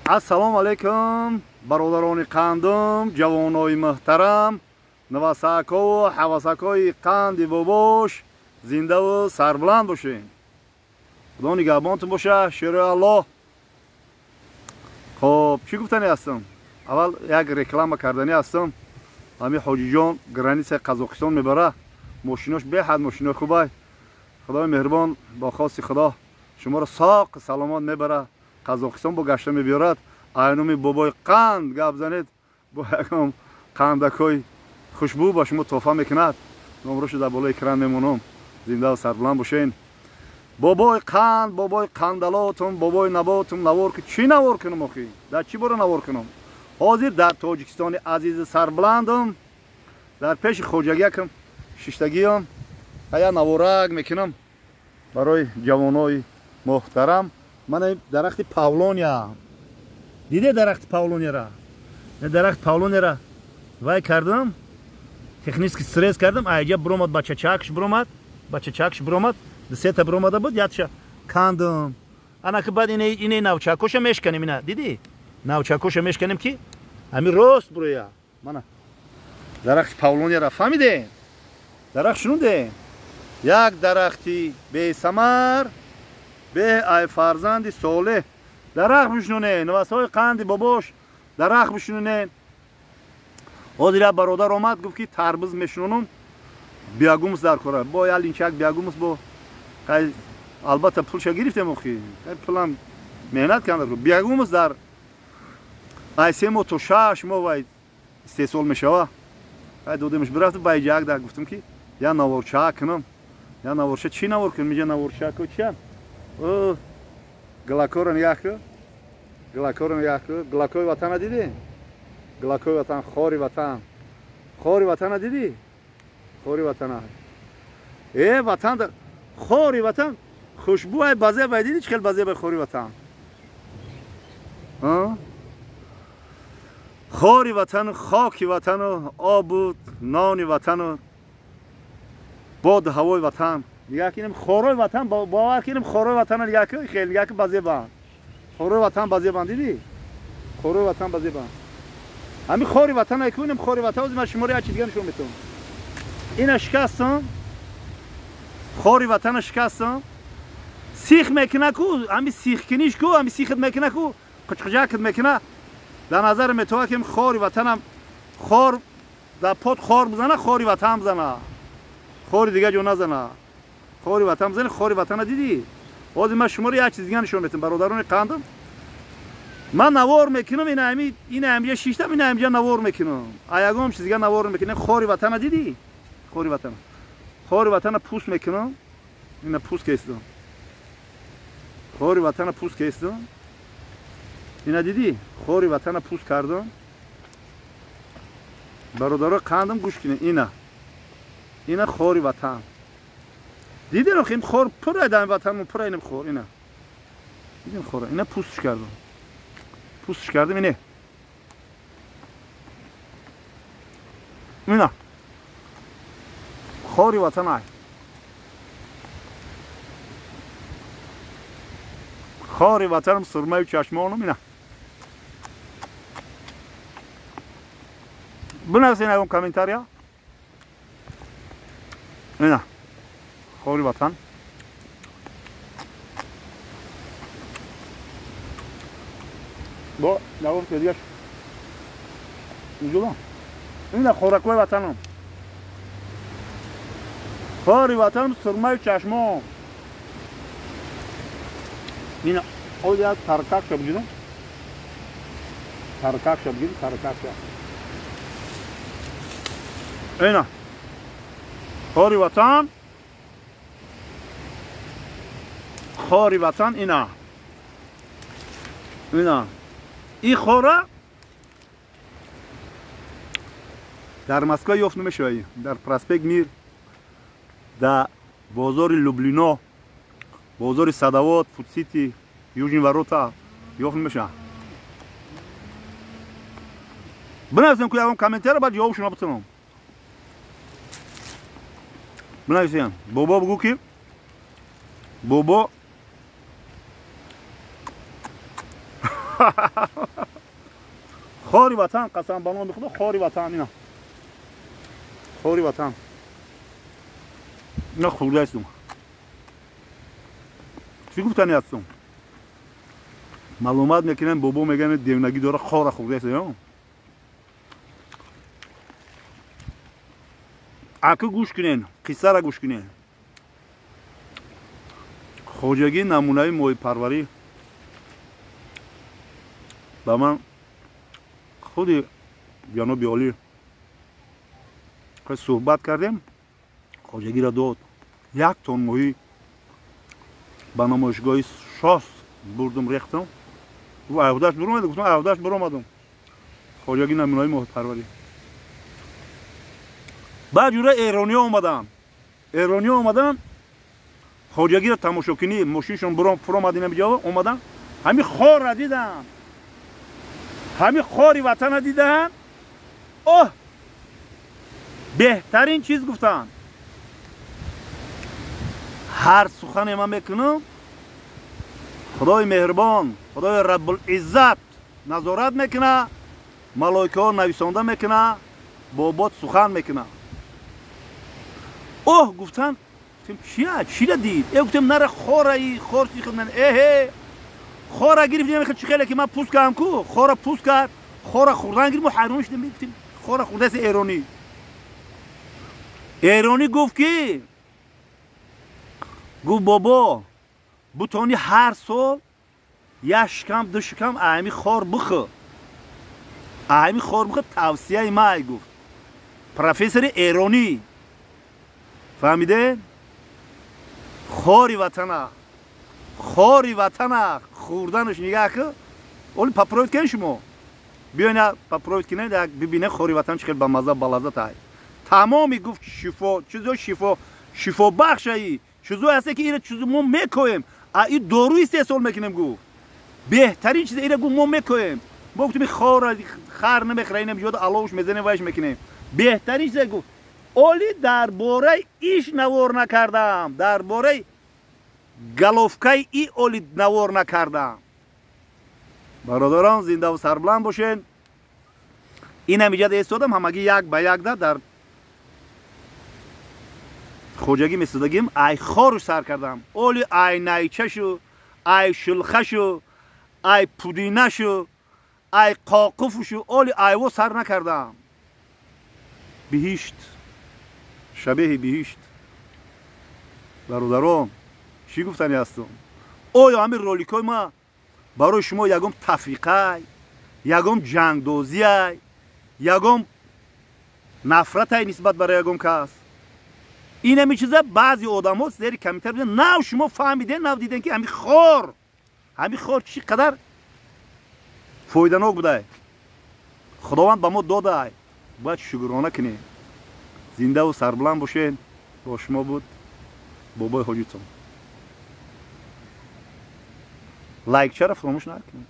Ассалому алайкум, бародарони қандум, ҷавонои муҳтарам, навасакову ҳавасакои қанди бобош, зиндаву сарбуланд бошед. Худо нигаҳбонтон боша, шерои Аллоҳ. Хоб, чӣ гуфтанӣ ҳастам? Аввал як реклама карданӣ ҳастам. Ҳами ҳоҷиҷон границаи Қазоқистон мебара, мошинош беҳад мошинои хубай. Худои меҳрубон бо хости Худо шуморо соқ саломат мебара, Қазоқистон бо гашта мебиёрад. Айнуми бобои қанд гап занед, бо ягон қандакҳои хушбӯ ба шумо тӯҳфа мекунад. Номрошо дар болои экран мемонам. Зинда ва сарбуланд бошен. Бобои қанд, бобои қандалотум, бобои наботум, навор ки чӣ навор кунам охи? Дар чӣ бора навор кунам? Ҳозир дар Тоҷикистони азизи сарбуландам, дар пеши хоҷагиякам шиштагиам, я наворак мекунам барои ҷавонои муҳтарам. Мана дарахти павлония. Диде дарахти павлонияра? Дарахти павлонияра вай кардам, технически срез кардам, айҷа буромад, бачачакш буромад, бачачакш буромад, дусета буромада буд, якша кандам. Ана ки баъд ине навчакоша мешканем, ина диди? Навчакоша мешканем ки ҳами рост буроя. Мана дарахти павлонияра фаҳмиде? Дарахт шунуде? Як дарахти бесамар бе ай фарзанди солеҳ. Дарахт бишнуне, навасҳои қанди бобош дарахт бишнуне. Ҳозир як бародар омад, гуфт ки тарбуз мешунонам, биогумус дар кора. Бо як линчак биогумус бо албатта пулша гирифтем охи. Пулам меҳнат кардам. Биогумус дар ай 3 моҳ то 6 моҳ вай истеҳсол мешава. Ай додемш бирафт ба иҷа як да гуфтам ки я наворча кунам. Я наворча чӣ навор кунам? Иҷа наворча ку чия? Глакоро нигоҳ кун, глакоро нигоҳ кун. Глакои ватана дидӣ? Глакои ватан, хори ватан, хори ватана дидӣ? Хори ватана. Ватан, хори ватан хушбӯай базебай дидӣ? Чӣ хел базебай хори ватан? Хори ватану хоки ватану обу нони ватану боду ҳавои ватан. Нигоҳ кунем хорои ватан, бовар кунем хорои ватана нигоҳ кун, хел нигоҳ кун базебанд. Хорои ватан базебанд, дидӣ? Хорои ватан базебанд. Ҳами хори ватана кунем, хори ватан. Ҳозир ман шуморо як чиз дига нишон метавонам. Ина шикастам, хори ватана шикастам. Сих мекуна ку, ҳами сихкуниш ку, ҳами сихат мекуна ку, қучқуҷакат мекуна. Дар назар метавон ки хори ватанам хор дар под хор бизана, хори ватан бизана. Хори дига ҷо назана. Хори ватан бизани, хори ватана дидӣ? Ҳозир ман шуморо як чиз дига нишон метавонам, бародарони қандам. Ман навор мекунам, ина ҳамиҷа шиштам, ина ҳамиҷа навор мекунам. А ягон чиз дига навор мекунам. Хори ватана дидӣ? Хори ватана. Хори ватана пӯст мекунам. Ина пӯст кестам. Хори ватана пӯст кестам. Ина дидӣ? Хори ватана пӯст кардам. Бародарои қандам гӯш кунед. Ина. Ина хори ватан. Дидем ин хор пур дар ватанмон, пур инем хор. Ина. Дидем хора. Ина пӯстш кардам. Пӯстш кардам ине. Ина. Хори ватан ай. Хори ватанам сурмаи чашмонам ина. Бинависен ягон комментария. Ина. Хори ватан. Бо навор ки дигаш. Инҷо. Ина хоракои ватанам. Хори ватанам сурмаи чашмон. Ина оя таркак шаб гирам. Таркак шаб гирам, таркак шаб. Ина. Хори ватан. Хори ватан ина. Ина. И хора дар Москва ёфт намешавад. Дар проспект Мир, дар бозори Люблино, бозори Садовод, Фудсити, Южный ворота ёфт намешавад. Бинависем ку ягон комментария, баъд ҷавобшонро битавонам. Бинависем. Бобо бугӯ ки бобо Хори ватан, қасам ба номи Худо, хори ватан ина. Хори ватан. Ина хӯрдаистум. Чӣ гуфтани ҳастум? Маълумат мекунем, бобо мегӯянд девнагӣ дора, хора хӯрдаист. Аку гӯш кунен, қиссара гӯш кунен. Хоҷагии намунаи моҳипарварӣ ба ман худи ҷаноби олӣ суҳбат кардем, хоҷагиро дод. 1 тон моҳӣ ба намоишгоҳи Шос бурдум, рехтам. Айҳудаш биромадам, гуфтам айҳудаш биромадам. Хоҷагии намунаи моҳипарварӣ. Баъд ҷура эрониё омаданд. Эрониё омаданд, хоҷагиро тамошокунӣ, мошиншон фуромад ина биҷо омаданд, ҳамин хорра диданд. Ҳамин хори ватана диданд. Оҳ! Беҳтарин чиз гуфтанд. Ҳар сухане ман мекунам, Худои меҳрибон, Худои Раббулиззат назорат мекуна, малоикаҳо нависонда мекуна, бобот сухан мекуна. Оҳ, гуфтанд, гуфтем чия? Чира дид? Гуфтем нара хораи, хор чи худман. Эҳе! Хора гирифтем, чи хеле ки ман пӯст кардам ку, хора пӯст кард, хора хӯрдан гирифт, мо ҳайрон шудем, гуфтем хора хӯрдааст эронӣ. Эронӣ гуфт ки гуфт бобо, бутони ҳар сол як шикам, ду шикам ами хор бихӯр. Ами хор бихӯр, тавсияи май гуфт. Профессори эронӣ. Фаҳмиде? Хори ватана. Хори ватана хӯрданаш нигаҳ кун. Оли попробовать кунед шумо. Биёед попробовать кунед, як бибинед хори ватан чӣ хел бамаза, балаззат ай. Тамоми гуфт шифо, чизо шифо, шифобахшаи, чизое ҳаста ки ира чизо мо мекоем, а и дору истеҳсол мекунем гуфт. Беҳтарин чиз ира гуфт мо мекоем. Мо гуфтем хора хар намехӯра, инам ҷода аловш мезанем, вайш мекунем. Беҳтарин чиз гуфт. Оли дар бораи иш навор накардам, дар бораи головкаи и оли навор накардам. Бародарон, зиндаву сарбуланд бошед. Инам иҷада истодам, ҳамагӣ як ба якда дар хоҷагӣ месодагим, ай хоруш сар кардам. Оли ай найчашу, ай шулхашу, ай пудинашу, ай қоқуфушу, оли айво сар накардам. Биҳишт, шабеҳи биҳишт. Бародарон, чӣ гуфтани ҳастам? Оё ҳамин роликҳои ма барои шумо ягон тафриқай, ягон ҷангдозиай, ягон нафратай нисбат барои ягон кас? Ин ҳамин чиза баъзе одамҳо зери комментар биден, нав шумо фаҳмиден, нав диден ки ҳамин хор чӣ қадар фоиданок будай. Худованд ба мо додай, бояд шукрона кунем. Зиндаву сарбуланд бошед. Бо шумо буд бобои ҳоҷитон. Лайкчаро фаромӯш накунед.